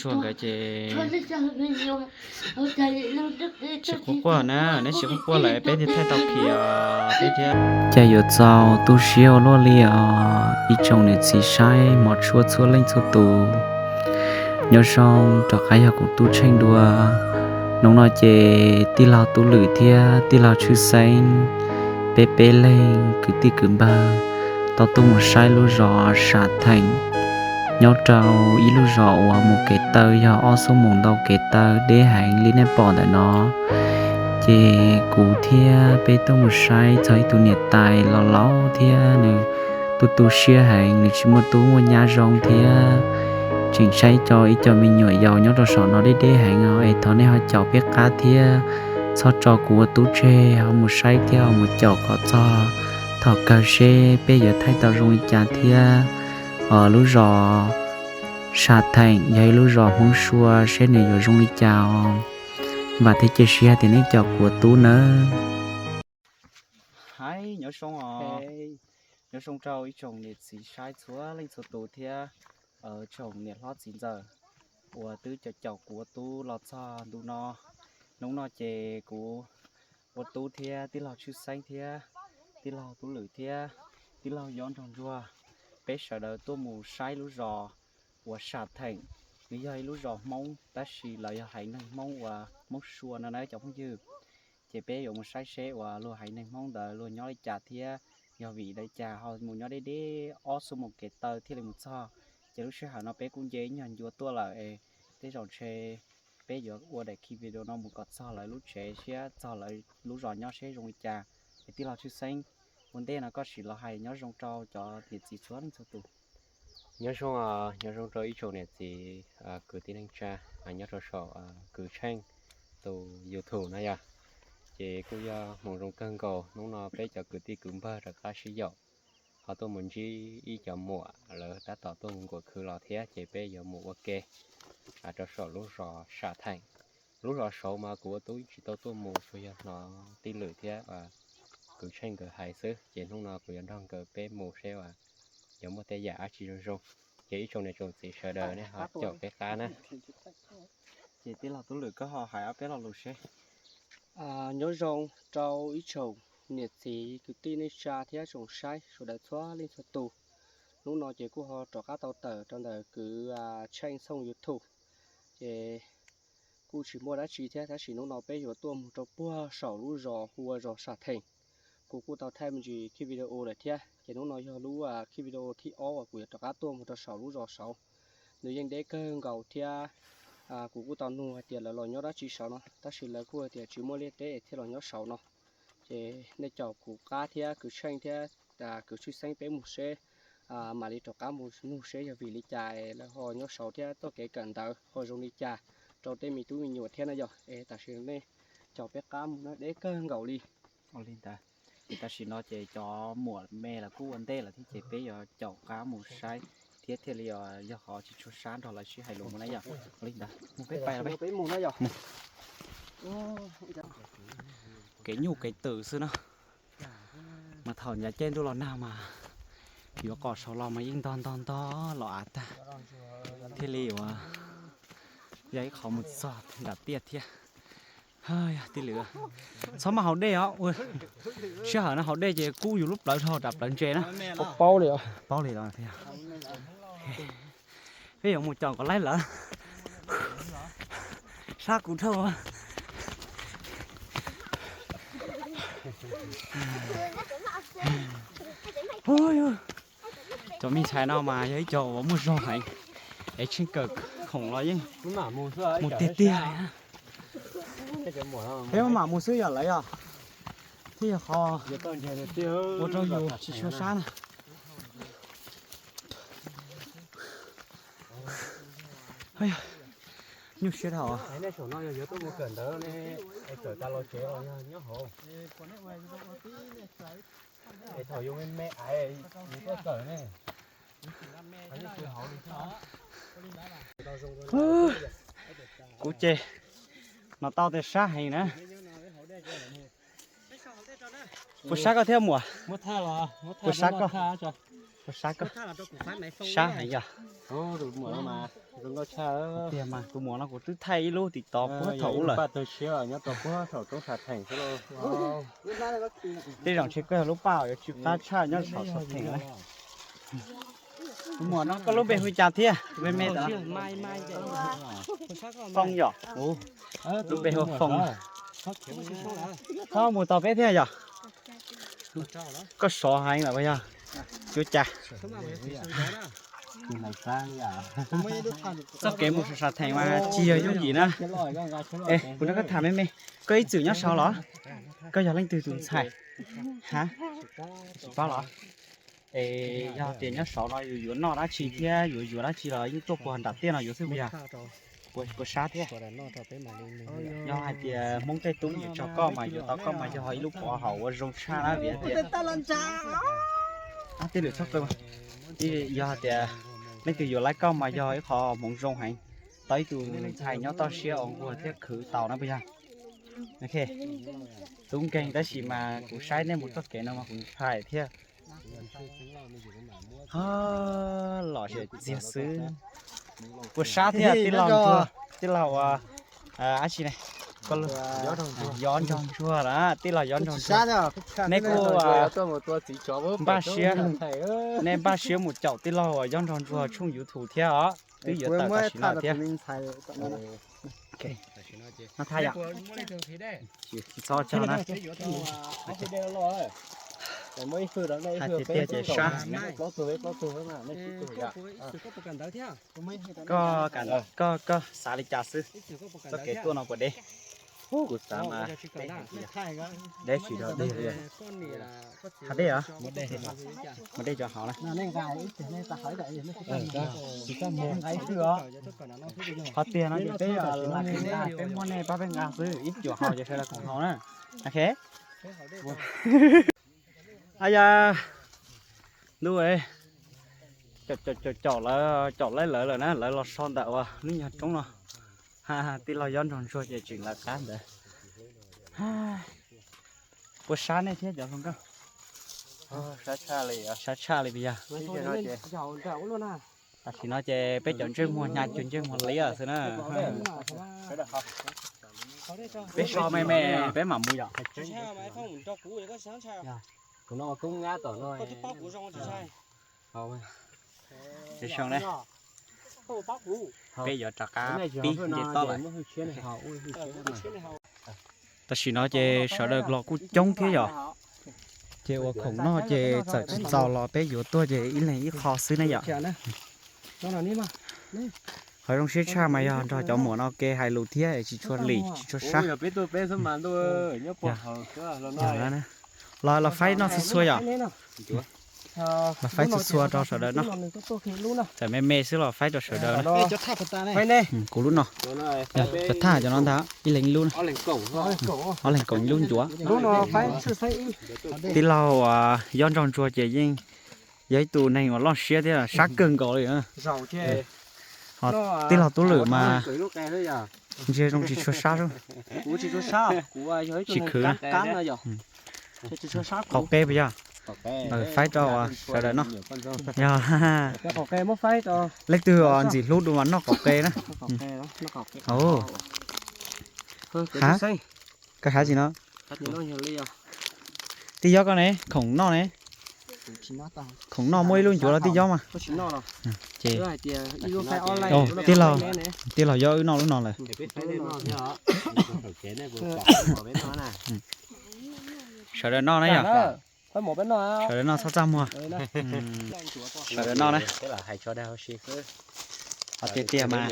Tsuag nkawd ces tsis quaj quaj na, neb tsis quaj quaj lawm peb thiaj thaij tau khiav peb thiab. Cas yuav txaus tu siab ua luaj li os ib tsoom niam txiv saib hmov tshua txhua leej txhua tus. Nyob zoo rov qab yog kuv Tub Tsheej dua. Hnub no ces tij laug Tub Lwm thiab tij laug Tshwj Xeeb, peb peb leeg kwv tij kwv npawg tau tuaj mus saib lub zos Sam Theem, nyob rau ib lub zos uas mus kev taw yog ob xuab moos ntau kev taw deb heev li nej pom ntawm no. Ces kuv thiab peb tuaj mus saib txog ib tug niam tais los laus thiab nws tu tu siab heev, nws tsis muaj tub muaj nyab zoo thiab tseem saib cov ib co me nyuam yaus nyob rau saum no deb deb heev os. Es thov nej ho caum peb qab thiab txhob tso kuv ua tub tseg, ho mus saib thiab ho mus caum kom txog thaum kawg seb peb yuav thaij tau zoo li cas thiab. Lub zos Sam Theem yog ib lub zos Hmoob Sua, seb nws yuav zoo li cas os. Vam thiab cia siab tias nej caum kuv ua tub nawb. Haib, nyob zoo os. Nyob zoo rau ib tsoom niam txiv saib txhua leej txhua tus thiab tsoom niam hlob txiv ntxawm uas twb caum caum kuv ua tub los txog ntu no. Hnub no ces kuv ua tub thiab tij laug Tshwj Xeeb thiab tij laug Tub Lwm thiab tij laug Yob Nraug Ntsuag, peb sawv daws tuaj mus saib lub zos uas Sam Theem. Nws yog ib lub zos Hmoob tab sis lawv yog haiv neeg Hmoob uas Hmoob Sua no na cov phooj ywg. Ces peb yuav mus saib seb uas luag haiv neeg Hmoob ntawd luag nyob li cas thiab yog vim li cas ho mus nyob deb deb ob xuab moos kev taw thiaj li mus txog. Ces lub sij hawm no peb kuj nce ib nyuag ncua tuaj lawm es tej zaum ntshe peb yuav ua daim khi video no mus kom txog lawv lub tsev thiab txog lawv lub zos nyob seb zoo li cas. Es tij laug Tshwj Xeeb, ua ntej no koj sim los hais nyob zoo rau cov niam txiv txhua leej txhua tus. Nyob zoo, nyob zoo rau ib tsoom niam txiv kwv tij neej tsa nyob rau saum Kwv Tsheej tus YouTube no yog. Ces kuj yog hmoov zoo kawg nkaus hnub no peb cov kwv tij kwv npawg rov qab sib yaum ho tuaj mus ntsib ib cov muam lawv tab tom tuaj mus nkuam khwv los thiab ces peb yuav mus ua ke rau saum lub zos Sam Theem. Lub zos saud mas kuv ua tub tsis tau tuaj mus, tsuas yog hnov Tij Lwm thiab Kwv Tsheej nkawd hais xwb. Ces hnub no kuv yuav nrog nkawd peb mus seb yuav muaj tej yam dab tsi zoo zoo. Ces ib tsoom niam tsoom txiv sawv daws nej ho caum peb qab na. Ces tij laug Tub Lwm koj ho hais ob peb lo lus seb. Nyob zoo rau ib tsoom niam txiv kwv tij neej tsa thiab tsoom saib sawv daws txhua leej txhua tus. Hnub no ces kuj ho rov qab tau tawm rau ntawm Kwv Tsheej tshooj YouTube. Ces kuj tsis muaj dab tsi thiab tab sis hnub no peb yuav tuaj mus rau puag saum lub zos hu ua zos Sam Theem. Kuv kuj tau thaij me ntsis khi video lawm thiab ces hnub no yog lub khi video thib ob uas kuv yuav rov qab tuaj mus rau saum lub zos saud. Nws yeej deb kawg nkaus thiab kuv kuj tau nug hais tias lawv los nyob dab tsi saud no tab sis lawv kuj hais tias tsis muaj liaj teb thiaj los nyob saud no. Ces nej caum kuv qab thiab Kwv Tsheej thiab Kwv Tshwj Xeeb peb mus seb mam li rov qab mus nug seb yog vim li cas lawv ho nyob saud thiab txoj kev kawm ntawv ho zoo li cas rau tej me tub me nyuam thiab na yog. Es tam sim nej caum peb qab mus no deb kawg nkaus li. Ua li ntawd, tam sim no ces cov muam me lawv kuj ua ntej lawm thiab ces peb yuav caum qab mus saib thiab thiaj li yog qhov tsis tshua sab nrog lawv sib hais lus mus na yog. Ua li ntawd mus peb pais peb mus na yog. Kev nyuj kev twm xwb na. Mas thaum ncav caij ntuj los nag mas yuav qos saud los mas yeej ntog ntog ntog los av tag thiaj li yuav yog ib qhov mus txog nram tiaj thiab. Tij Lwm, txhob maj haus dej os. Sij hawm no haus dej ces kub yus lub plawv dhau nram plawv ntses na. Paub li os. Paub li los thiab. Peb yuav mus caum kom laib lawm. Sab kuv dhau. Cov me ntxhais no mas yog ib co uas muaj zog heev, es Tsheej kawm khoom los yeej mus tiag tiag li. Peb maj mam mus xwb yog lawv yog thiab yog qhov ua rau yus tsis tshua sab na. Nyuaj siab dhau. Kuv ces no tau tej sab heev na. Puas sab koj thiab muam? Puas sab koj? Sab heev yog. Tiag mas tus muam no kuv twb thaij ib lub tim tod puag thaum ub lawm. Tej zaum ntshe koj yog lub paj yuav tsw qab tshaj nyob saum sab theem na. Tus muam no koj lub npe hu cas thiab? Me me tod. Foom yom. Lub npe hu Foom. Koj mus tau peb thiab yom? Koj sov heev lawm puas yog? Cuab cas? Txoj kev mus saum sab theem mas tsis yog yooj yim na. Es kuv nrog koj tham me me, koj ib txwm nyob saud los? Koj yog leej twg tus ntxhais? Ha, tsis paub los? Es yog tias nyob saud no yus yuav noj dab tsi thiab yuav yuav dab tsi los yeej tuaj puag nram tiaj no yuav xwb puas yog? Puas sab thiab? Yog hais tias Hmoob tej tub nyiam tso koj mas yuav tau koj mas yog ib lub pov haum uas zoo tshaj na vim tias tej lwm txhob qw. Yog hais tias leej twg yuav laib koj mas yog ib qho hmoov zoo heev, tau ib tug ntxhais nyob toj siab uas nquag thiab khwv tau na puas yog? Tub nkeeg tab sis mas kuv saib nej mus txoj kev no mas kuv ntshai thiab. Los txiag xwb. Puas sab thiab tij laug ntsuag, tij laug ua dab tsi ne? Yob Nraug Ntsuag lawm, tij laug Yob Nraug Ntsuag. Neb kuj npaj siab, neb npaj siab mus caum tij laug Yob Nraug Ntsuag tshooj YouTube thiab os, twb yuav tawm tam sim no thiab. Tsis txhob tso na. Hais tiag tiag ces sab. Koj xav li cas xwb? Txoj kev tuaj no puas deb? Kuv xav mas deb tsis dog deb li. Hav dej os? Muaj dej cov haus na. Qhov tiag no ces peb lam nqa, peb muab nej pab peb nqa xwb, ib cuam haus ces sawv daws koom haus na. Ab ya, ntuj, caum lawv, caum laib lawv lawm na, lawv los so ntawm uas lub nyuag roob no. Tij laug Yob Nraug Ntsuag ces tseem lawv qab ntawd. Puas sab nej thiab cov hluas nkauj? Sab tshaj li puas yog? Tam sim no ces peb cov ntsej muag hnyav cuag ntsej muag liab xwb na. Peb so me me peb mam mus yom. Peb yuav rov qab pib nce toj lawm. Tam sim no ces sawv daws los kuj coob thiab yom. Ces ua khoom noj ces txawm tsis txaus los peb yuav tuaj ces ib leeg ib qho xwb ne yom. Qhov zoo siab tshaj mas yog nrog cov muam no ke hais lus thiab tsis tshua lim tsis tshua sab. Los, los faib noj txhua txhua yom. Los faib txhua txhua rau sawv daws noj. Txawm me me xwb los faib rau sawv daws. Kuv lub no. Cov thaj cov no ntag, ib leeg ib lub na. Ob leeg koom ib lub ncuav. Tij laug Yob Nraug Ntsuag ces yeej yog ib tug neeg uas loj siab thiab sab kawg nkaus li. Tij laug Tub Lwm mas ntshe zoo tsis tshua sab. Tsis khwv na. Qaum qe puas yog? Faib rau sawv daws noj. Yog leej twg ntxim hlub dua mas noj qaum qe na. Ha, koj hais tsis no? Tij Yob koj ne, khoom noj ne? Khoom noj muaj ib lub ncuav los tij Yob mas. Ces tij laug, tij laug Yob wb noj lub no lawm. Sawv daws noj na yom. Sawv daws noj txhob txaj muag. Sawv daws noj na. Tiag tiag mas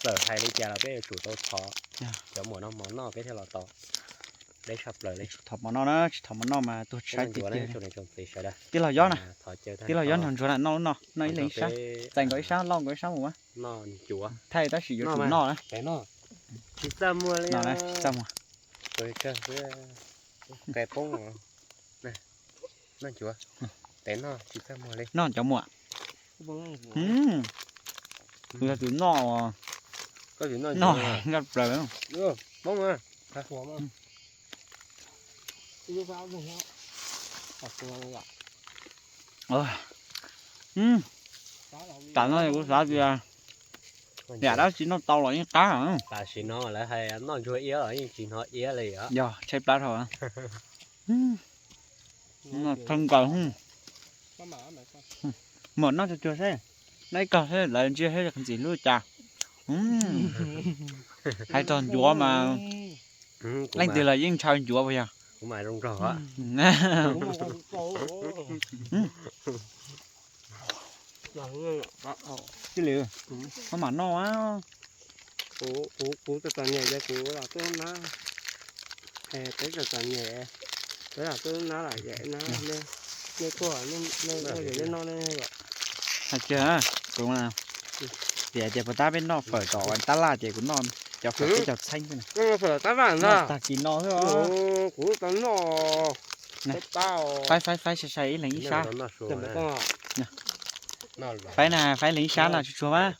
lawm hais li cas los peb yuav tsum tau thov cov muam no mov noj peb thiaj los tau. Deb tshaj plaws li. Tsis thov mov noj na, tsis thov mov noj mas tuag tshaib tiag tiag. Tij laug Yob na, tij laug Yob Nraug Ntsuag na, noj lub no, noj ib leeg ib sab, txais nkaus ib sab, lauj nkaus ib sab mus mas. Thaij tab sis yuav tsum noj na. Tsis txaj muag li. Tsis txaj muag. Qe poob. Noj ncuav. Tev noj tsis txaj muag li. Noj cov muam. Kuv yog tus noj, noj nkaj plaws. Poob. Ua, poob. Tam no kuv xav tias yam dab tsi noj tau los yeej qab. Tam sim no lawv hais noj ntsuag iab los yeej tsis hnov iab li. Yog tshaib plab dhau. Noj thawj nkaus. Muam noj tsuag tsuag seb, noj ib kog seb lawv ntsia seb ntxim hlub cas. Hais txog ncuav mas leej twg los yeej ntshaw ncuav puas yog? Tij Liv, koj mam noj. Kuv txom nyem ces kuv los tuaj nab, peb txom txom nyem, peb los tuaj nab los nej tuaj, nej noj nej yom. Hais tias, kuv tias tias puas tab peb noj fawm tom tab laj ces kuv noj cov fawm peb cov txheeb xwb na. Noj fawm tab laj ntag. Tag kis no xwb os. Kuv tau noj. Faib faib faib sai sai ib leeg ib sab. Faib na, faib leeg ib sab no tsuag tsuag mas.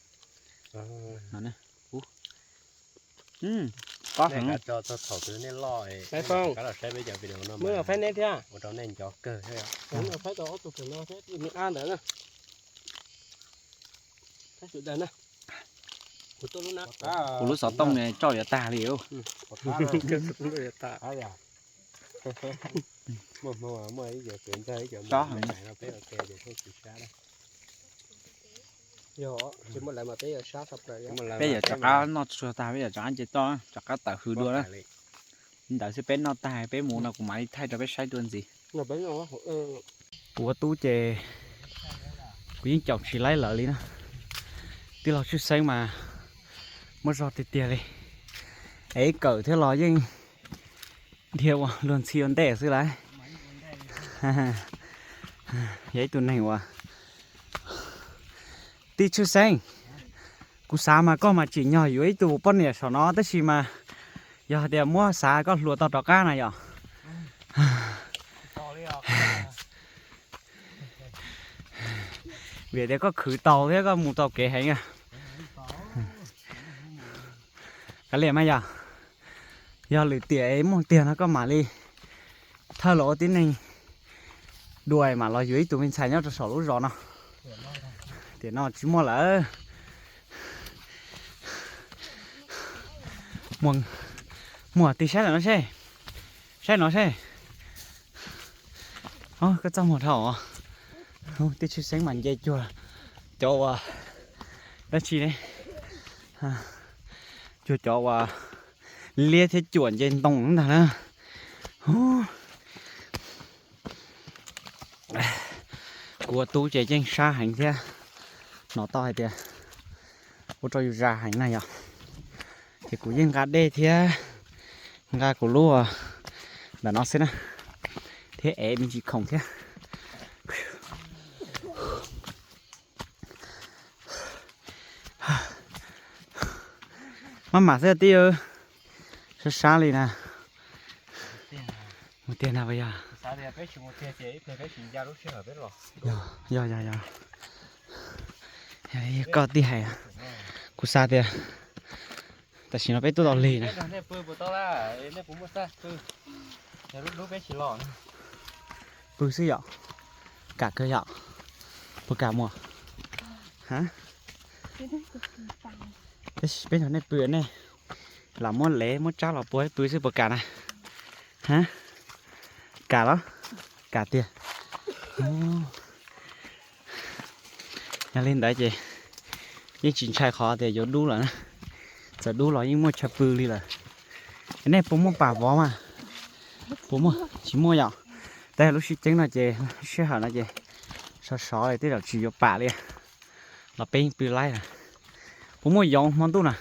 Pob heev. Muab faib neb thiab. Faib tau ob tug no thiab, ntawd na. Kuv lub xov tooj no tsoj yuav tag li. Peb yuav rov qab noj tsuag tag, peb yuav rov qab nce toj, rov qab tawm hws dua na. Ntawd xwb peb noj tag peb mus no kuv mam li thaij rau peb saib dua ntxiv. Kuv ua tub ces kuv yeej caum tsis laib lawv li na. Tij laug Tshwj Xeeb mas muaj zog tiag tiag li. Es ib kawm thiab los yeej dhia ua luag ntxhi ua ntej xwb lauj. Yog ib tug neeg uas, tij Tshwj Xeeb, kuv xav mas koj mas tsim nyog yuav ib tug poj niam saum no tab sis mas yog hais tias muab xav koj hluas tau rov qab na yom. Vim tias koj khwv tau thiab koj mus tau kev heev. Kav liam mas yog, yog lwm tiam muaj tiag no koj mam li thawj los ua tib neeg dua mam los yuav ib tug me ntxhais nyob rau saum lub zos no. Tiam no tsis muaj lawm. Muaj tig saib lawm no seb, saib no seb. Koj txaj muag dhau. Tij Tshwj Xeeb mas nce cuag cov uas dab tsi ne, cuag cov uas liab thiab cuam nce ntoo ntag na. Kuv ua tub ces yeej sab heev thiab, hnov tau hais tias ua rau yus zas heev na yom. Ces kuv yeej nqa dej thiab nqa kuv lub ntawm no xwb na, thiab ev me ntsis khoom thiab. Maj mam xwb tij, sab sab li na. Mus tiag na puas yog? Yog yog yog. Koj tij hais, kuv xav tias tam sim no peb tuaj tau lig na. Pw xwb yom. Kam kawg yom. Puas kam muam? Peb cov nej pw nej lam muab lev muab tsab los pua pw xwb puas kam na? Kam los? Kam tiag. Yog li ntawd ces yeej tsis ntshai qhov tias yuav dub lawm na. Txawm dub los yeej muaj chaw pw li lawm. Nej puas muaj pam vov mas? Puas muaj? Tsis muaj yom. Tab lub sib ceeb no ces sij hawm no ces sov sov li tej zaum tsis yuav pam li. Los peb yeej pw laib lawm. Puas muaj yoov hmo ntuj na?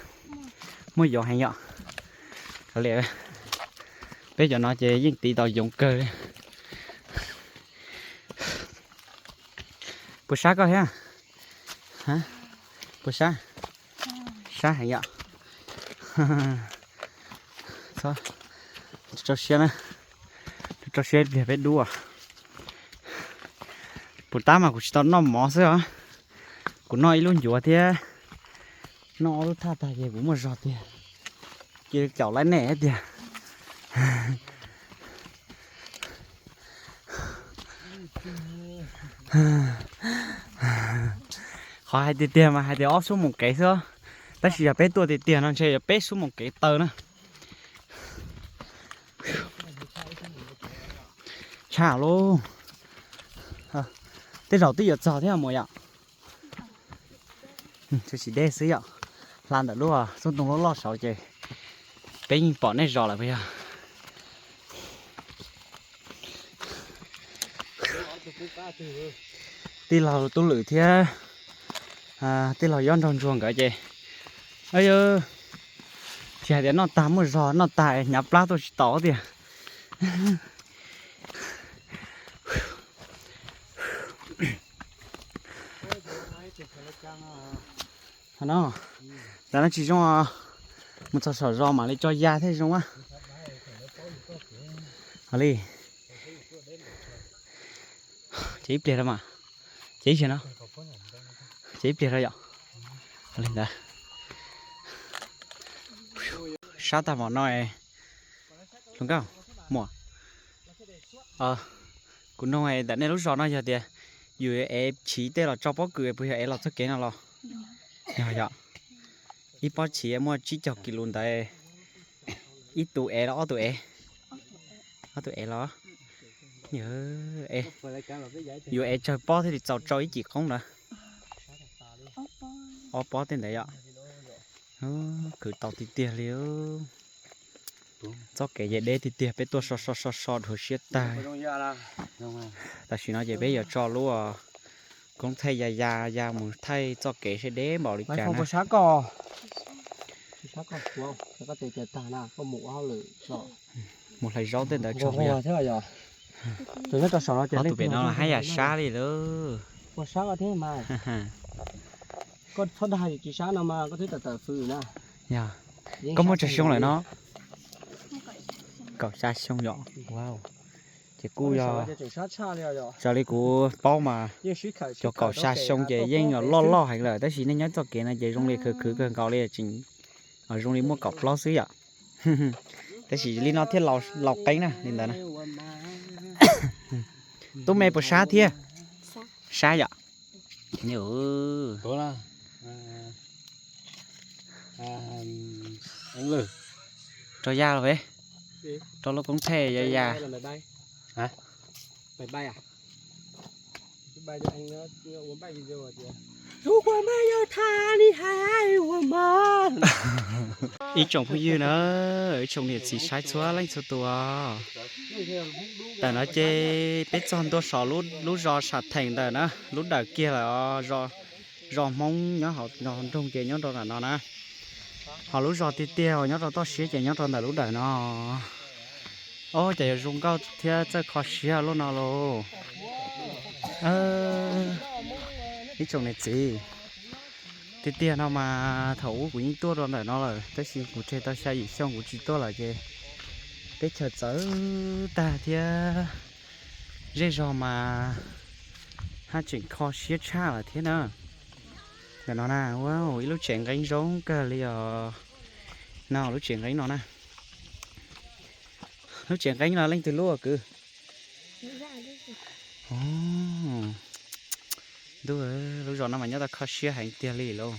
Muaj yoov heev yom. Kav liam, peb cov no ces yeej tiv tau yoov kawg li. Puas sab koj thiab? Puas sab? Sab heev yom. Rau siab na, rau siab pliag peb dub. Puas tab mas kuv tsis tau noj mov xwb os. Kuv noj ib lub ncuav thiab noj ob lub thaj tag ces kuv muaj zog tiag. Cia li caum laib nej tiag. Qhov hais tiag tiag mas hais tias ob xuab moos kev xwb, tab sis yog peb tuaj tiag tiag no ntshe yog peb xuab moos kev taw na. Tshaj lauj. Tej zaum twb yuav txog thiab mus yom. Tsis deb xwb yom. Hla ntawm lub xub ntoo loj loj saud ces peb yeej pom nej zos lawm puas yog? Tij laug Tub Lwm thiab tij laug Yob Nraug Ntsuag nkawd ces, tsis hais tias noj tag muaj zog, noj tag hnyav plab tuaj tsis tau tiag. No, ntawm no tsis zoo, mus txog saum zos mam li tso ya thiaj zoo a. Li, ces ib pliag rau mas, ces ib pliag no, ces ib pliag rau yom. Li ntawd. Sab tag mom no, hluas nkauj, muam, kuv nug ntawm nej lub zos no yog tias yus ev chiv tej los tso pob kws puas yog ev los txoj kev no los? Yog yom. Ib pob chiv muaj tsib caug kis lus ntawd, ib tug ev los ob tug ev? Ob tug ev los? Yus ev tsawg pob thiaj li txaus rau ib cim qoob ntawd? Ob pob tej ntawd yom. Khwv tau tiag tiag li. Txoj kev ces deb tiag tiag, peb tuaj so so so so dhuav siab tag. Tam sim no ces peb yuav tso lub koob thaij ya ya ya mus thaij txoj kev seb deb npaum li cas na. Mus hlais zaub tej ntawd tso. Ob tug pem no haj yam sab li lawm. Yog, koj muaj tsawg xyoo lawm no? Kaum xya xyoo yom. Ces kuj yog, raws li kuv paub mas cov kaum xya xyoo ces yeej loj loj heev lawm, tab sis nej nyob txoj kev no ces zoo li khwv khwv kawg nkaus li, tseem zoo li muaj kaum plaub xwb yom. Tab sis li no thiaj laus qeeb na li ntawd na. Tub me puas sab thiab? Sab yom. Rau ya los peb, rau lub koob thaij ya ya. Ib tsoom phooj ywg na, ib tsoom niam txiv saib txhua leej txhua tus, tam no ces peb txog ntua saum lub zos Sam Theem ntawm na, lub dawm kiag lawm, zos Hmoob nyob hauv nroog ces nyob rau ntawm no na. Ho lub zos tiag tiag nyob rau toj siab ces nyob rau ntawm lub dawm no. Ob, cas yuav zoo nkauj thiab txawj kho siab luaj no lauj. Ib tsoom niam txiv, tiag tiag no mas thaum ub kuv yeej tuaj rau ntawm no lawm, tab sis kuv tseg tau xya yim xyoo kuv tsis tuaj lawm ces teb chaws txawv tag thiab zej zog mas haj tseem kho siab tshaj lawm thiab na. Ntawm no na, ua ib lub tsev nqeeb zoo kawg li os. No lub tsev nqeeb no na. Lub tsev nqeeb no leej twg lub kwv? Ntuj, lub zos no mas nyob tau kho siab heev tiag li lauj.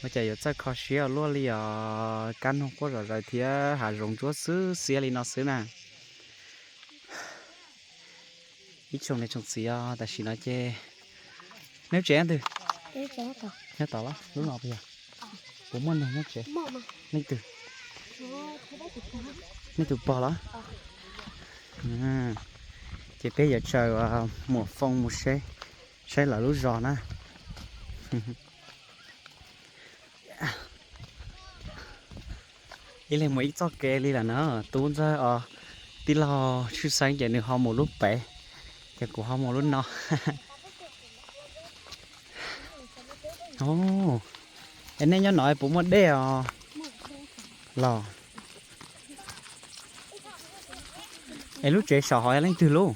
Ua cas yuav txawj kho siab luaj li os, kab noog quaj zom zaws thiab hav zoov ntsuab xwb xiab li no xwb na. Ib tsoom niam tsoom txiv os, tam sim no ces neb tsev ntawd nyob tod los lub no puas yog? Puas muaj neeg nyob tsev? Leej twg? Nej tus pog los? Ces peb yuav tsaws muam Foo mus saib, saib lawv lub zos na. Ib leeg mus ib txoj kev li lawm na, tub ntxawg os, tij laug Tshwj Xeeb ces nws ho mus lub pem, ces kuv ho mus lub no. Es nej nyob no puas muaj dej os? Los, es lub tsev saum hov leej twg lub?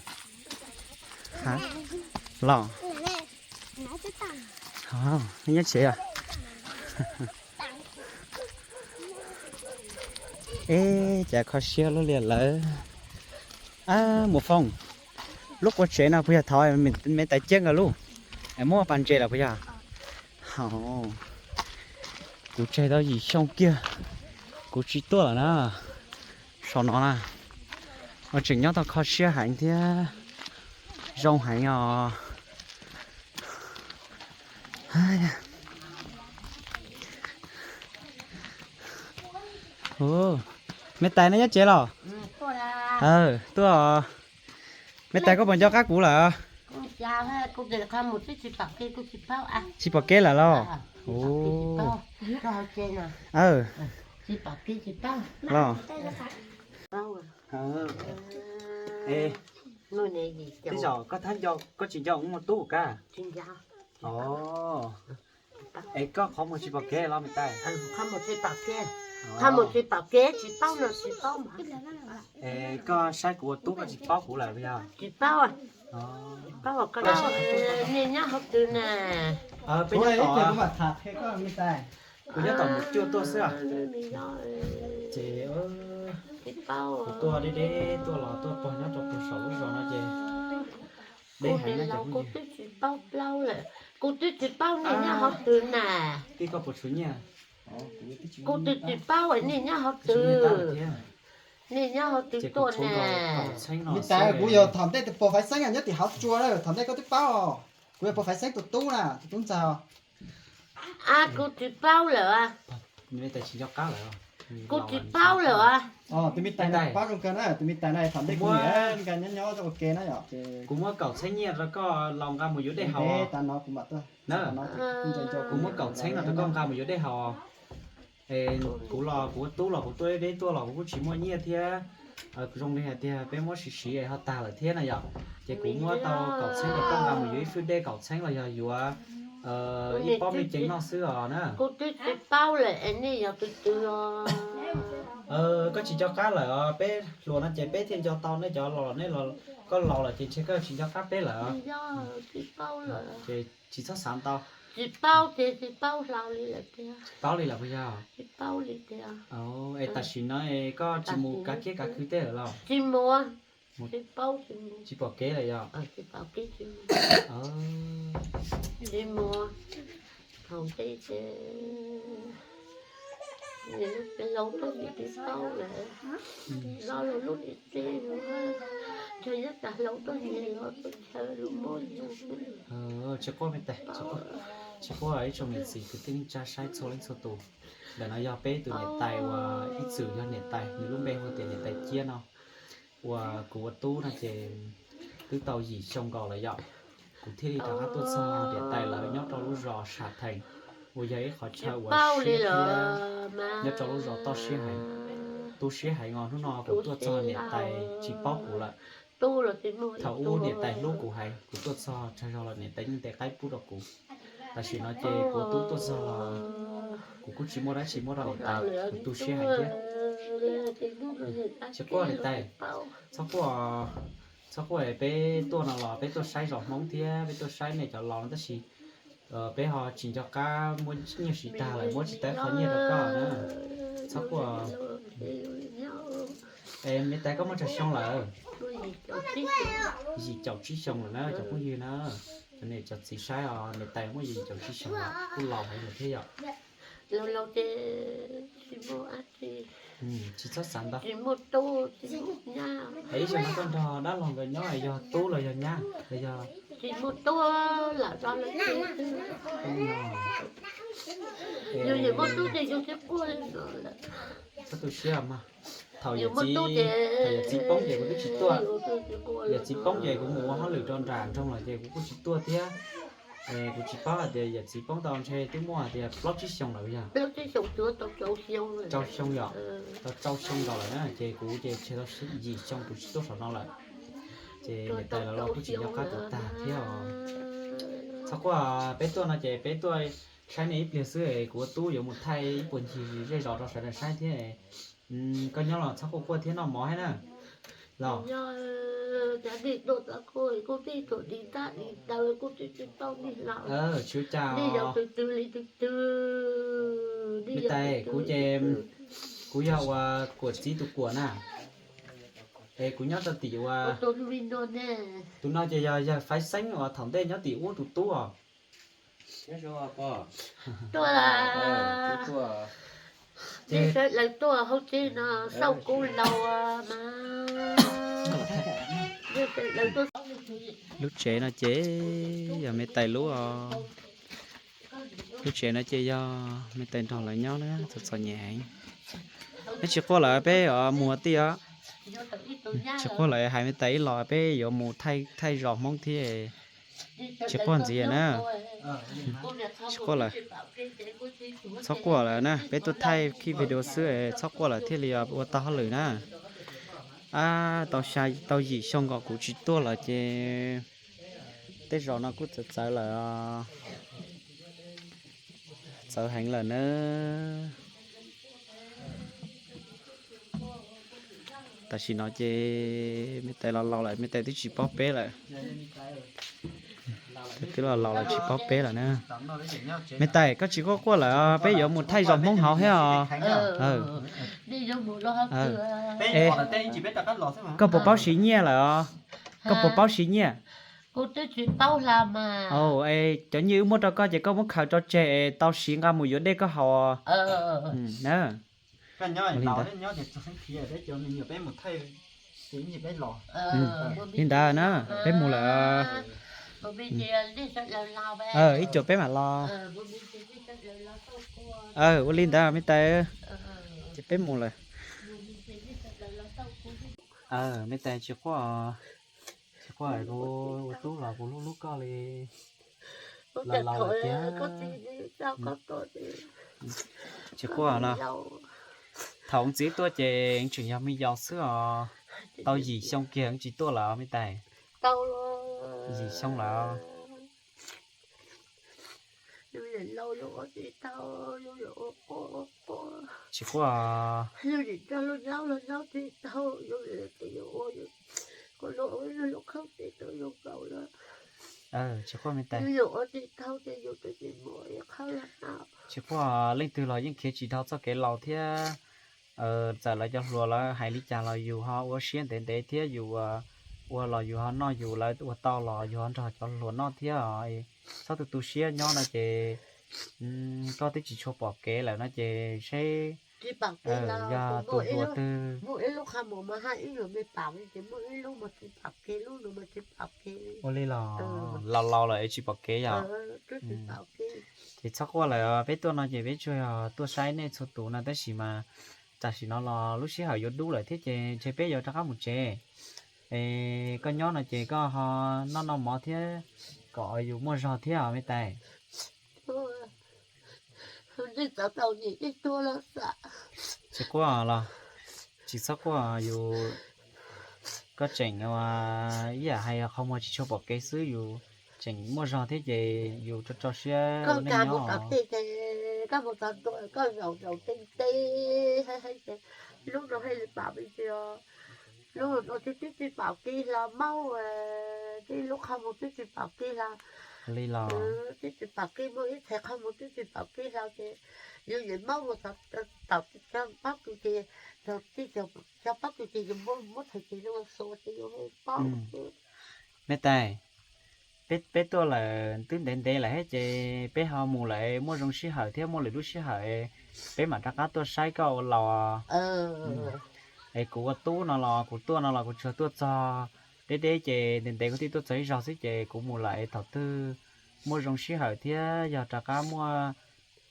Los, nej nyob tsev os. Eb, cas kho siab luaj li lawm. Ab, Muam Foom, Lub qua tsev no puas yog thaum me tais ciab nkawd lub, es muab pas ntses lawm puas yog? Kuv tseg tau yim xyoo kiag, kuv tsis tuaj lawm na. Saum no na, tseem nyob tau kho siab heev thiab zoo heev os. Me tais, nej nyob tsev los? Tuaj. Me tais, koj puas nco qab kuv lawm? Tsis pom kev lawm los? Los. Tej zaum koj thab nco, koj tsis nco kuv muaj tub kab? Es koj qhov muag tsis pom kev los me tais? Qhov muag tsis pom kev, tsis paub no tsis paub mas. Es koj saib kuv ua tub koj tsis paub kuv lawm puas yog? Tsis paub. Niaj nyob hauv twg na? Peb nyob tom, kuv nyob tom mus cuaj tuaj xwb. Ces kuv tuaj deb deb tuaj los tuaj pog nyob rau pog saum lub zos no ces deb heev na cov phooj ywg. Kuv twb tsis paub niaj nyob hauv twg na. Tij koj puas tshuav nyiaj? Kuv twb tsis paub niaj nyob hauv twg, niaj nyob hauv twg tuaj na. Me tais, kuv yog thaum ntej tus pog Faiv Xeeb nyob tim hauv tsua na, thaum ntej koj twb paub os. Kuv yog pog Faiv Xeeb tus tub na, tus tub ntxawg. Kuv tsis paub lawm. Kuv tsis paub lawm. Tus me tais no paub zoo kawg na, tus me tais no thaum ntej kuv niam nkawd nyob nyob ua ke na yom. Kuv muab kaum txheeb nyiaj rau koj los nqa mus yuav dej haus. Kuv muab kaum txheeb no rau koj nqa mus yuav dej haus. Kuv los kuv ua tub los kuv tuaj deb deb tuaj los kuv kuj tsis muaj nyiaj thiab. Zoo li hais tias peb muab siv siv es ho tag lawm thiab na yom. Ces kuv muab tau kaum txheeb rau koj nqa mus yuav ib fwj dej kaum txheeb los yog yuav ib pob me ceev noj xwb os na. Kuv twb tsis paub lawm es nej yog tus twg os. Koj tsis nco qab lawm os, peb hluas no ces peb thiaj nco tau nej cov los, nej los, koj laus lawm ces ntshe koj tsis nco qab peb lawm. Ces tsis txhob xav ntau. Tsis paub ces tsis paub hlo li lawm tiag. Tsis paub li lawm puas yog? Es tam sim no koj tsis mus kav kiab kav khw tej lawm los? Tsis mus, tsis paub, tsis pom kev lawm yog? Tsis pom kev, tsis mus. Tsis mus. Thaum ntej ces laus tuaj ces tsis paub lawm. Los lub niam tsev, ntshe nyob tas hlau tuaj ces los tuaj chaw lub mob yug. Tsis quaj me tais, tsis quaj, tsis quaj ib tsoom niam txiv kwv tij neej tsa saib txhua leej txhua tus. Ntawm no yog peb tus niam tais uas ib txwm yog niam tais, nws lub npe hu tias niam tais Ciab no. Uas kuv ua tub no ces twb tau yim xyoo nkaus lawm yom. Kuv thiaj li rov qab tuaj txog niam tais lawv nyob rau lub zos Sam Theem, uas yog ib qhov chaw uas siab thiab nyob rau lub zos toj siab heev, tu siab heev os. Hnub no kuv tuaj txog niam tais tsis paub kuv lawm. Thaum ub niam tais hlub kuv heev, kuv tuaj txog tsag zog los niam tais yeej ntes qaib pub rau kuv. Tam sim no ces kuv ua tub tuaj txog los kuv kuj tsis muaj dab tsi muab rau niam tais, kuv tu siab heev thiab. Tsis quaj niam tais, txhob quaj, txhob quaj, peb tuaj no los peb tuaj saib zos Hmoob thiab peb tuaj saib nej cov laus no tab sis peb ho tsis nco qab muab nyiaj siv tag lawm, muab tsis tau qhov nyiaj rau koj na. Txhob quaj. Es niam tais koj muaj tsawg xyoo lawm? Yim caum tsib xyoo lawm na cov phooj ywg na. Cov niam cov txiv saib os, niam tais muaj yim caum tsib xyoo lawm, kuj laus heev lawm thiab yom. Tsis txhob xav ntau. Es ib zaug no koj nrog dab laug nkawd nyob yog tub los yog nyab los yog? Tsis tu siab mas. Thaum yawm txiv poob ces kuv twb tsis tuaj. Yawm txiv poob ces kuv mus ua hauj lwm rau nram nroog lawm ces kuv kuj tsis tuaj thiab. Kuv tsis paub hais tias yawm txiv poob tau ntshe twb muaj hais tias plaub tsib xyoo lawm yog? Rau xyoo yom, tau rau xyoo nkaus lawm na ces kuv ces tseg tau yim xyoo kuv tsis tuaj saum no lawm. Ces niam tais los los kuj tsis nco qab kuv tag thiab os. Txhob quaj, peb tuaj no ces peb tuaj saib nej ib pliag xwb, kuv ua tub yuav mus thaij ib puas ncig zej zos rau sawv daws saib thiab. Koj nyob los txhob quaj quaj thiab noj mov thiab na. Los, tsis ua cas, niam tais, kuv ces kuv yog uas Kuam txiv tus Kuam na. Es kuv nyob rau tim uas, tus no ces yog yawg Faiv Xeeb uas thaum ntej nyob tim ub tus tub os. Tuaj, lawv tuaj hauv tsev no xauj kuv laus mas. Lub tsev no ces yog me tais lub os. Lub tsev no ces yog me tais nrog lawv nyob na, txom txom nyem heev. Neb tsis quaj lawm peb yuav mus tij os. Tsis quaj lawm, hais me tais ib los peb yuav mus thaij zos Hmoob thiab. Tsis quaj ntxiv na. Tsis quaj lawm. Txhob quaj lawm na, peb tuaj thaij kiag video xwb, txhob quaj lawm thiaj li ua tau hauj lwm na. Ab, tau yim xyoo nkaus kuv tsis tuaj lawm ces tej zaum no kuj txawv txawv lawm. Txawv heev lawm na. Tam sim no ces me tais los laus lawm, me tais twb tsis paub peb lawm. Twb los laus lawm tsis paub peb lawm na. Me tais, koj tsis quaj quaj lawm, peb yuav mus thaij zos Hmoob hauv thiab os. Koj puas paub siv nyiaj lawm os? Koj puas paub siv nyiaj? Cov nyiaj wb muab rau koj ces koj muab khaws tso tseg es tau siv nqa mus yuav dej koj haus na. Li ntawd na, peb mus lawm. Ib co peb mam los. Ua li ntawd me tais, ces peb mus lawm. Me tais tsis quaj, tsis quaj, kuv ua tub los kuv hlub hlub koj li. Los laus lawm tiag. Tsis quaj no. Thaum txiv tuaj ces tseem yog me yaus xwb os. Tau yim xyoo kiag tsis tuaj lawm me tais. Yim xyoo lawm. Tsis quaj. Tsis quaj me tais. Tsis quaj, leej twg los yeej khiav tsis dhau txoj kev laus thiab. Txawm lawv cov hluas lawv hais li cas los yus ho ua siab ntev ntev thiab, yus ua los yus ho noj, yus lawv ua tau los yus ho nrog cov hluas noj thiab. Txhob tu tu siab, nyob no ces koj twb tsis tshua pom kev lawm no ces seb yog tus hluas twg. Ua li los laus laus lawm es tsis pom kev yom. Ces txhob quaj lawm, peb tuaj no ces peb tsuas yog tuaj saib nej txhua tus no tab sis mas tam sim no los lub sij hawm yuav dub lawm thiab ces ntshe peb yuav rov qab mus tsev. Es koj nyob no ces koj ho noj noj mov thiab kom yus muaj zog thiab os me tais. Tsis quaj los, tsis txhob quaj, yus, koj tseem ib yam hais qhov muag tsis tshua pom kev xwb, yus tseem muaj zog thiab ces yus tso tso siab ua neej nyob. Lub no hais li pam me ntsis, lub no twb tsis pom kev hlo, maub, twb lub qhov muag twb tsis pom kev hlo. Li los twb tsis pom kev, muaj ib txhais qhov muag twb tsis pom kev hlo ces yus niam maub mus tom pob kws ces, tij cov pob kws ces yus muab txhais tes lub xuas ces yus paub. Me tais, peb tuaj lawm twb ntev ntev lawm thiab ces peb ho mus lawm muaj zoo sij hawm thiab muaj lwm lub sij hawm peb mam rov qab tuaj saib koj ua laus. Es kuv ua tub no los kuv tuaj no los kuv tsuas tuaj txog deb deb ces ntev ntev kuv thiaj tuaj txog ib zaug xwb ces kuv mus lawm es thaum twg muaj zoo sij hawm thiab yog rov qab muaj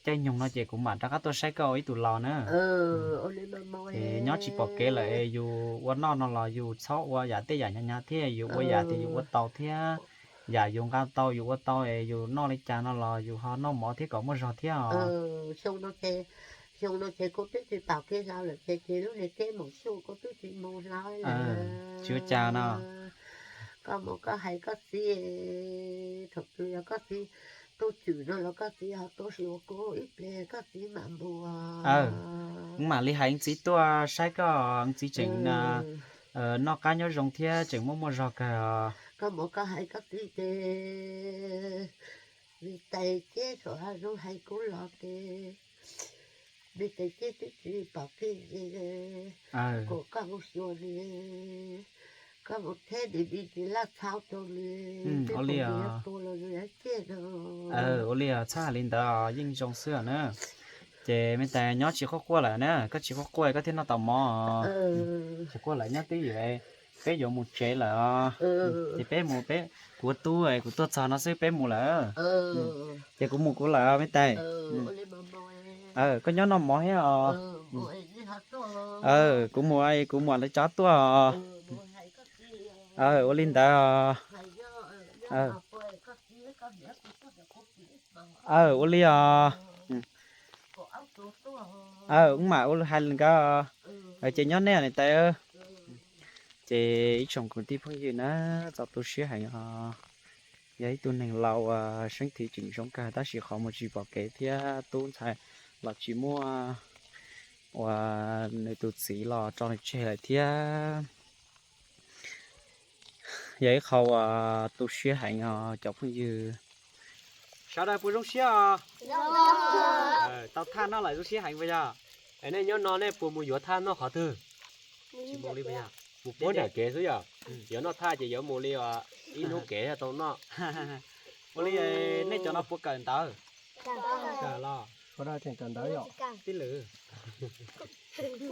caij nyoog no ces kuv mam rov qab tuaj saib koj ua ib tug laus na. Es nyob tsis pom kev lawm es yus ua noj no los yus txhob ua yam tej yam hnyav hnyav thiab, yus ua yam tias yus ua tau thiab, yam yus nqa tau yus ua tau es yus noj li cas no los yus ho noj mov thiab kom muaj zog thiab os. Xyoo no ces kuv twb tsis pom kev hlo lawm ces, ces lub niag teb mus xyuj kuv twb tsis mus hlo. Tsis ua cas no. Koj mus koj hais koj txiv, thaum twg yog koj txiv tuaj tswm no los koj txiv ho tuaj xyuas kuv ib pliag koj txiv mam mus. Kuv mam li hais txiv tuaj saib koj, txiv tseem noj qab nyob zoo thiab tseem muaj muaj zog kawg. Koj mus koj hais koj txiv ces vim tais teb saum hav zoov hais kuv los ces Nws tes ces twb tsis pom pheej li, kom koj mus xyuas nws, koj mus theb nws li nws laj txhau rau nws, ua li tus los nws ciaj no. Ua li txhob hais li ntawd, yeej zoo xwb na. Ces me tais nyob tsis quaj quaj lawm na, koj tsis quaj quaj koj thiaj noj tau mov. Tsis quaj lawm, nyob twj ywm, peb yuav mus tsev lawm. Ces peb mus peb, kuv tub kuv tuaj txog no xwb peb mus lawm. Ces kuv mus kuv lawm me tais. Koj nyob noj mov thiab os. Kuv mus, kuv mus lawv cov tuaj os. Ua li ntawd. Ua li os. Mam ua hais li nkawd. Ces nyob nej niam tais. Ces ib tsoom kwv tij phooj ywg na, txaus tu siab heev os. Yog ib tug neeg laus uas seeb thim tseem zoo kawg tab sis qhov mus tsis pom kev thiab tub ntxhais los tsis muaj uas nws tus txiv los tso nws tseg lawm thiab. Yog ib qho uas tu siab heev os cov phooj ywg. Sawv daws puas zoo siab os? Tau thaj noj lawm zoo siab heev puas yog? Es nej nyob no nej puas mus yuav thaj noj qhov twg? Mus puag nram kev xwb yom. Yuav noj thaj ces yuav mus li ib hnub kev thiaj tau noj. Ua li nej cov no puas kawm ntawv? Kawm los? Tij lwm,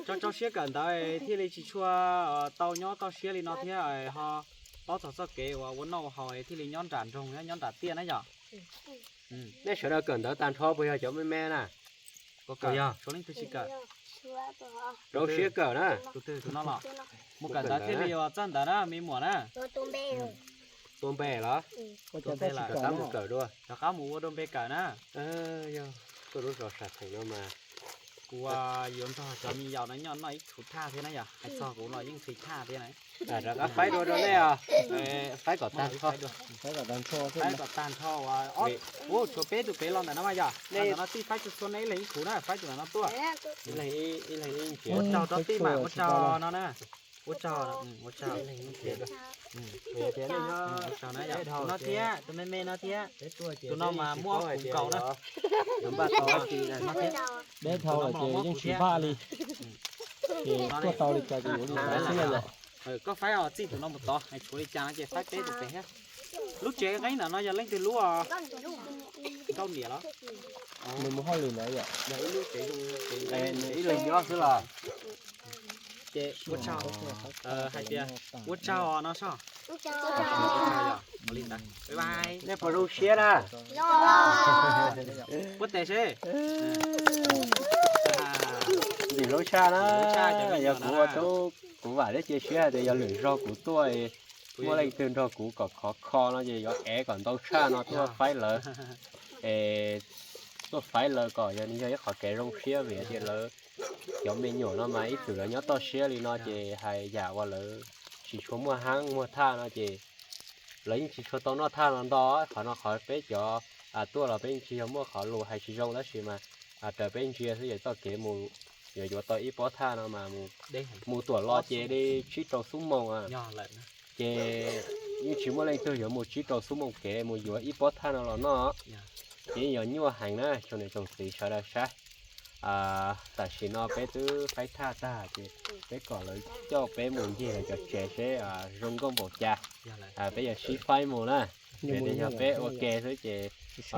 tso tso siab kawm ntawv thiaj li tsis tshua tau nyob toj siab li no thiab ho paub txog txoj kev uas ua noj ua haus thiaj li nyob nram nroog thiab nyob nram tiaj na yom. Nej sawv daws kawm ntawv tag nrho puas yog cov me me na? Puas kawm? Yog, suav leej twg tsis kawm? Rau siab kawm na. Tus twg tus no los? Mus kawm ntawv thiaj li ua txawj ntawv na me muam na. Tua npe los? Tua npe lawm, rov qab mus kawm dua. Rov qab mus ua dua npe kawm na. Tuaj lub zos sam theem no mas kuv yuav nrog cov me yaus no nyob noj ib txhua thaj thiab na yom. Hais txog kuv los yeej nqhis thaj thiab na. Rov qab faib dua rau nej os. Faib kom tag nrho. Faib kom tag nrho. Ua tshuav peb tus pem los ntawm no mas yom. Ntawm no tij faib txhua txhua nej ib leeg ib khuv na, faib tus ntawm no tuaj. Ib leeg ib ntsiav. Ua tsaug rau tij mas ua tsaug no na. Ua tsaug, ua tsaug. Ua tsaug na yom. Tus no thiab, tus me me no thiab. Tus no mas muab kuv nkaus na. Deb dhau lawm ces yeej tsis npaj li. Ces tuaj tau li cas ces yuav li ntawd xwb na yom. Koj faib os, txij tus no mus tod, tshuav li cas no ces faib peb tus pem thiab. Lub tsev qeeb ntawm no yog leej twg lub os? Nkauj niam los? Nws mus hauj lwm lawm yom. Ib leeg nyob xwb los? Ces ua tsaug, hais tias ua tsaug no soj. Nej puas zoo siab na? Puab tes seb. Ntxim hlub tshaj na, yog kuv ua tub kuv vam thiab cia siab hais tias yog lwm zaug kuv tuaj, muaj leej twg nrog kuv kom khov kho no ces yuav ev kom ntau tshaj no tuaj faib lawv. Es tuaj faib lawv kom yog nws yog ib qhov kev zoo siab vim tias lawv cov me nyuam no mas ib txwm lawv nyob toj siab li no ces hais yam uas lawv tsis tshua muaj haab muaj thaj no ces lawv yeej tsis tshua tau noj thaj no nto. Qhov no qhov peb cov tuaj los peb yeej tsis yog muaj qhov lus hais tsis zoo tab sis mas raws peb ntsia xwb ces txoj kev mus yuav yuav tau ib pob thaj no mas mus tuam los ces li tsib rau xuab moos. Ces yeej tsis muaj leej twg yuav mus tsib rau xuab moos kev mus yuav ib pob thaj no los noj. Ces yeej yog nyuaj heev na tsoom niam tsoom txiv sawv daws saib. Tam sim no peb twb faib thaj tag ces peb kom lawv coj peb mus ncig lawv cov tsev seb zoo nkauj npaum cas. Peb yuav sib faib mus na. Vim tias yog peb ua ke xwb ces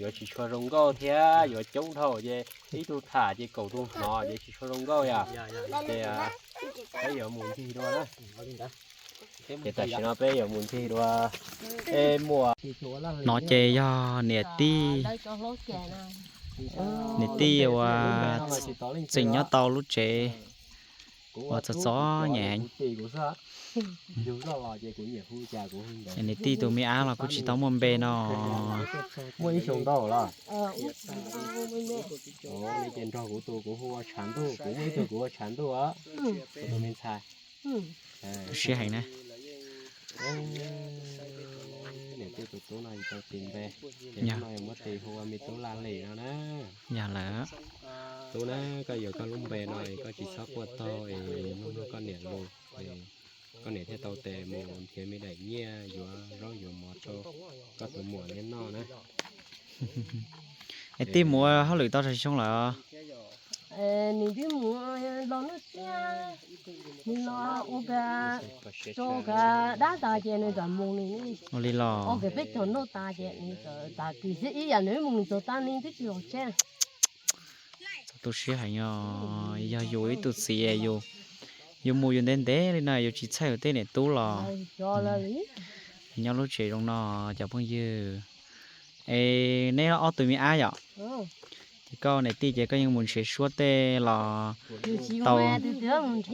yuav tsis tshua zoo nkauj thiab yuav coob dhau ces ib tug tham ces kaum tus hnov ces tsis tshua zoo nkauj yom. Ces peb yuav mus ncig dua na. Ces tam sim no peb yuav mus ncig dua. Ej muam. No ces yog niam tij, niam tij uas tseem nyob tau lub tsev uas txom txom nyem heev. Niam tij tus me ab los kuj tsis tau muaj npe no. Muaj ib xyoo ntau los? Ces nrog kuv tus kuv hu ua Tshav Ntuj, kuv muaj ib tug kuv hu ua Tshav Ntuj os. Kuv tus me ntxhais. Siab heev na. Niam tij tus tub no tsis tau tis npe, ces hnub no yuav muab tis hu ua me tub Laj Lim no na. Yog lawm. Tub na, koj yuav koj lub npe no es koj tsis txhob quaj taug es mloog mloog koj niam lus. Koj niam thiaj tau tes mus nrhiav me daim nyiaj yuav zaub yuav mov rau koj tus muam neb noj na. Es tij mus ua hauj lwm tau tsawg xyoo lawm? Nws twb mus los noj tsiab, nws los ua ka, tso ka dab tas ces nws txawm mus nws. Ua li los. Ua ka peb caug noj tas ces nws txawm tas kis xwb ib yam nws mus nws txog tas nws twb tsis los tsev. Txog tu siab heev os, yog yus ib tug txiv, yus mus yus ntev ntev li no yus tsis txhawj yus tej niam tub los. Nyob lub tsev zoo no cov phooj ywg. Es neb ob tug me ab yom? Ces koj niam tij ces koj yeej mus nrhiav suab tej los tau. Yog mus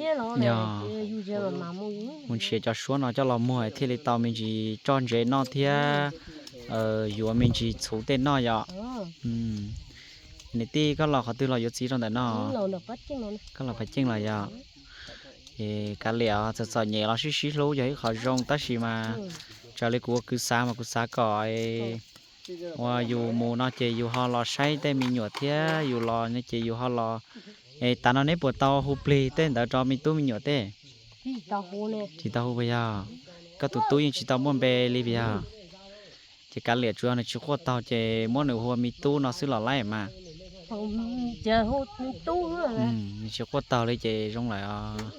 nrhiav cov suab no coj los muag thiaj li tau me ntsis tso ntsev noj thiab yuav me ntsis txhuv tej noj yom. Niam tij koj los qhov twg los yuav txiv rau ntawm no? Koj los Phav Ceej los yog? Ces kav liam, txom txom nyem los sib sib hlub yog ib qho zoo tab sis mas raws li kuv ua kwv xav mas kuv xav kom uas yus mus no ces yus ho los saib tej me nyuam thiab yus los no ces yus ho los. Es tas no neb puas tau hu plig tej ntawd rau me tub me nyuam tej? Tsis tau hu puas yog? Koj tus tub yeej tsis tau muaj npe li puas yog? Ces kav liam, tsuas yog nws tsis quaj taug ces muab nws hu ua me tub no xwb los laib mas. Nws tsis quaj taug li ces zoo lawm os.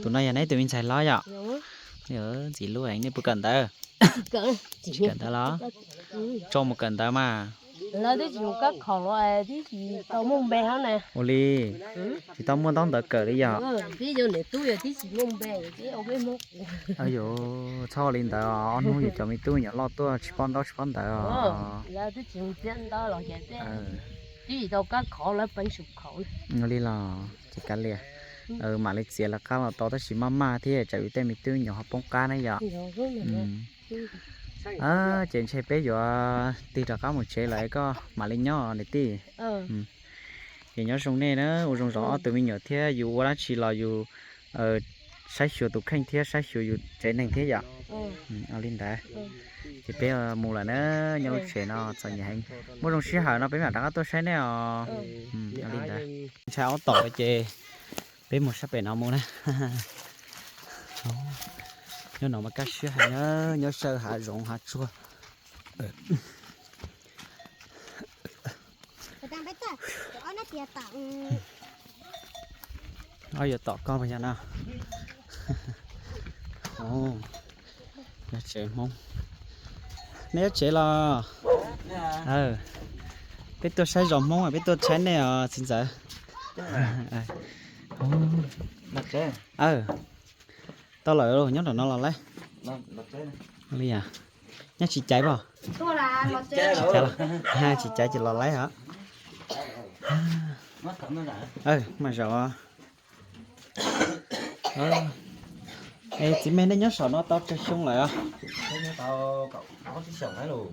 Tus no yog neb tus me ntxhais hlob yom? Ntxim hlub heev, nej puas kawm ntawv? Tsis kawm ntawv los? Tso mus kawm ntawv mas. Lawv twb tsis mus kab khoom los twb tsis tau muaj npe hab na. Ua li, tsis tau muaj ntaub ntawv kawm li yom? Twb yog niam tub yog twb tsis muaj npe, twb ua peb Hmoob. Yuav txhob ua li ntawd, ob hnub yus cov me tub me nyuam loj tuaj tsis paub ntaub tsis paub ntawv os. Lawv twb tsis mus txiab ntaub los ces twb tsis tau kab khoom lawv peev xwm khoom. Ua li los ces kav liam, mam li txiav lawv qab los tau tab sis maj maj thiab tsam yus tej me tub me nyuam ho poob qab na yom. Ces ntshe peb yuav tig rov qab mus tsev lawm, koj mam li nyob niam tij. Ces nyob zoo nej na, ua zoo zov ob tug me nyuam thiab yus ua dab tsi los yus saib xyuas tus kheej thiab saib xyuas yus tsev neeg thiab yom. Ua li ntawd, ces peb mus lawm na, nyob lub tsev no txom nyem heev, muaj zoo sij hawm no peb mam rov qab tuaj saib nej os. Ua li ntawd, ntshai ob tom ces peb mus sab pem no mus na. Nyob no mas kaj siab heev na, nyob saw hav zoov hav tsuag. Ob yuav tom koj puas yog no? Yog tsev Hmoob. Neb yuav tsev los? Peb tuaj saib zos Hmoob, peb tuaj saib nej os txiv ntxawm. Tau lawm, nyob nram no los laib. Li, nyob tsis caiv pom? Tsis caiv ces los laib os. Mas zaum, es txiv me nej nyob saum no tau tsawg xyoo lawm os?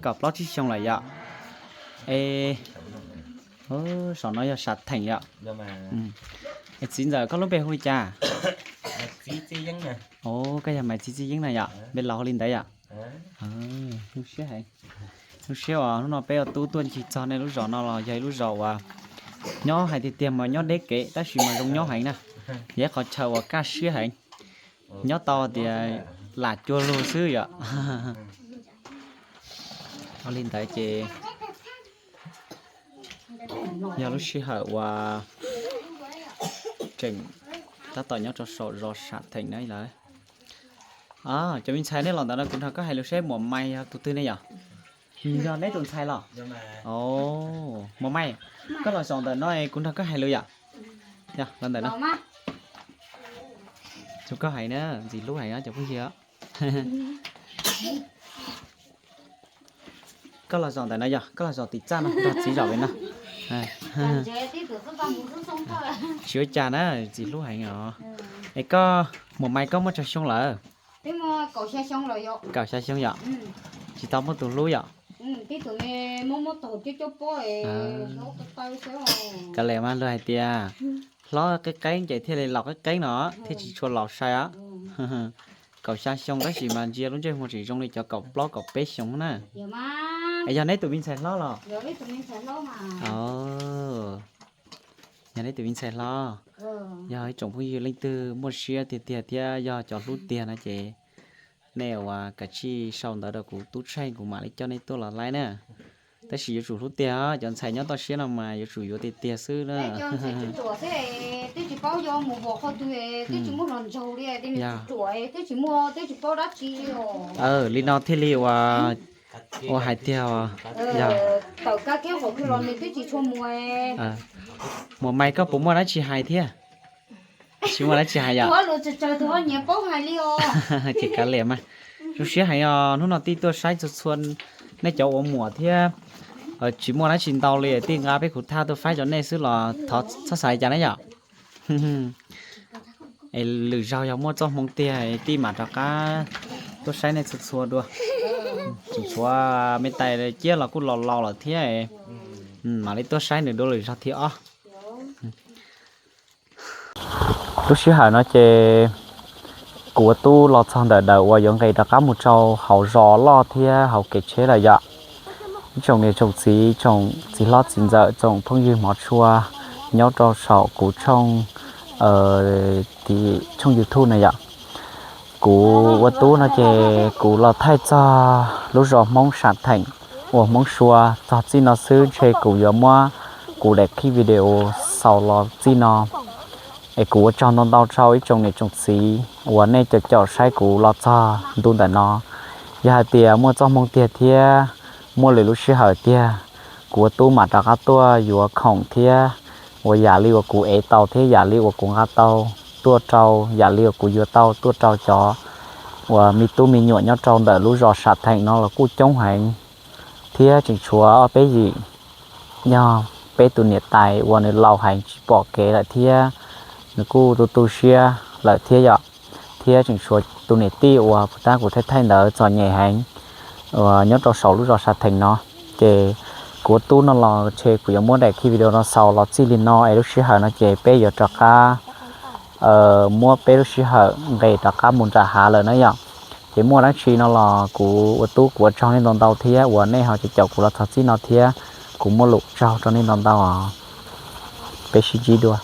Kaum plaub tsib xyoo lawm yom? Es saum no yog sam theem yom? Es txiv ntxawm koj lub npe hu li cas? Koj yog Maiv Txiv Txiv Yeeb na yom? Npe laus hu li ntawd yom? Zoo siab uas hnub no peb ua tub tuaj ncig txog nej lub zos no los yog ib lub zos uas nyob hais tiag tiag mas nyob deb kev tab sis mas zoo nyob heev na. Yog ib qhov chaw uas kaj siab heev, nyob tau tias lam cuag lug xwb yom. Ua li ntawd ces yog lub sij hawm uas tseem tab tom nyob rau saum zos sam theem na lawm. Cov me ntxhais nej los ntawm no kuv nrog koj hais lus seb Muam Maiv yog tus twg ne yom? Yog neb tus ntxhais los? Muam Maiv, koj los zaum ntawm no kuv nrog koj hais lus yom? Los ntawm no, koj hais na, ntxim hlub hais cov phooj ywg. Koj los zaum ntawm no yog koj los zaum tim txaj no, nrog txiv zaum li no. Tsis ua cas na, ntxim hlub heev os. Es koj, Muam Maiv koj muaj tsawg xyoo lawm? Kaum xya xyoo yom? Tsis tau muaj tus hlub yom? Kav liam mas luag hais tias hlob qeeb qeeb ces thiaj li laus qeeb qeeb no thiaj tsis tshua laus sai os. Kaum xya xyoo tab sis mas ntsia lub ntsej muag tseem zoo li cov kaum plaub kaum peb xyoo na. Es yog neb tus me ntxhais hlob los? Yog neb tus me ntxhais hlob. Yog ib tsoom phooj ywg leej twg muaj siab tiag tiag thiab yog cov hlub tiag no ces nej ua kav tsij sau ntawv rau kuv tub tsheej kuv mam li coj nej tuaj los laib na. Tab sis yuav tsum hlub tiag, cov ntxhais nyob toj siab no mas yuav tsum yuav tiag tiag xwb na. Twb tsis paub yuav mus hua qhov twg, twb tsis muaj hluas nraug li, twb tsis muaj, twb tsis muaj, twb tsis paub dab tsi li os. Li no thiaj li ua, ua hais tiag os. Tawm kab kiab qhov twg los nws twb tsis tshua mus. Muam Maiv, koj puas muaj dab tsi hais thiab? Tsis muaj dab tsi hais yom? Tus ho lus tsawg tsawg tus ho nyiam paub hais li os. Ces kav liam mas. Zoo siab heev os, hnub no tij tuaj saib txhua txhua nej cov ua muam thiab. Tsis muaj dab tsi ntau li, tij nqa peb khuv thaj tuaj faib rau nej xwb los thov txhob xav li cas na yom. Es lwm zaug yog muaj txoj hmoo tiag tij mam rov qab tuaj saib nej txhua txhua dua. Tseem tshuav me tais ciab los kuj laus laus lawm thiab, mam li tuaj saib nws dua lwm zaug thiab os. Lub sij hawm no ces kuv ua tub los txog ntawm daws uas yuav nqis rov qab mus rau hauv zos loj thiab hauv kev tsheb lawm yom. Ib tsoom niam tsoom txiv, tsoom txiv hlob txiv ntxawm, tsoom phooj ywg hmov tshua nyob rau saum kuv tshooj, tshooj YouTube na yom. Kuv ua tub no ces kuv los thaij txog lub zos Hmoob Sam Theem uas Hmoob Sua txog txij no xwb, ntshe kuv yuav muab kuv daim clip video xaus los txij no. Es kuv ua tsaug ntau ntau rau ib tsoom niam tsoom txiv uas nej caum caum saib kuv los txog ntu ntawm no. Yog hais tias muaj txoj hmoo tiag thiab muaj lwm lub sij hawm tiag, kuv ua tub mam rov qab tuaj yuav khoom thiab uas yam li uas kuv ev tau thiab yam li uas kuv nqa tau tuaj rau, yam li uas kuv yuav tau tuaj rau cov uas me tub me nyuam nyob rau ntawm lub zos Sam Theem no los kuj coob heev, thiab tseem tshuav ob peb yim, yog peb tus niam tais uas nws laus heev tsis pom kev lawm thiab nws kuj tu tu siab lawm thiab yom. Thiab tseem tshuav tus niam tij uas puas tab kuv thaij thaij ntawd txom nyem heev uas nyob rau saum lub zos Sam Theem no. Ces kuv ua tub no los ntshe kuv yuav muab daim clip video no xaus los txij li no es lub sij hawm no ces peb yuav rov qab muab peb lub sij hawm nqis rov qab mus nram hav lawm na yom. Ces muaj dab tsi no los kuv ua tub kuv ua tsaug nej ntau ntau thiab uas nej ho caum caum kuv los txog txij no thiab, kuv muaj lus tsaug rau nej ntau ntau os. Peb sib ntsib dua.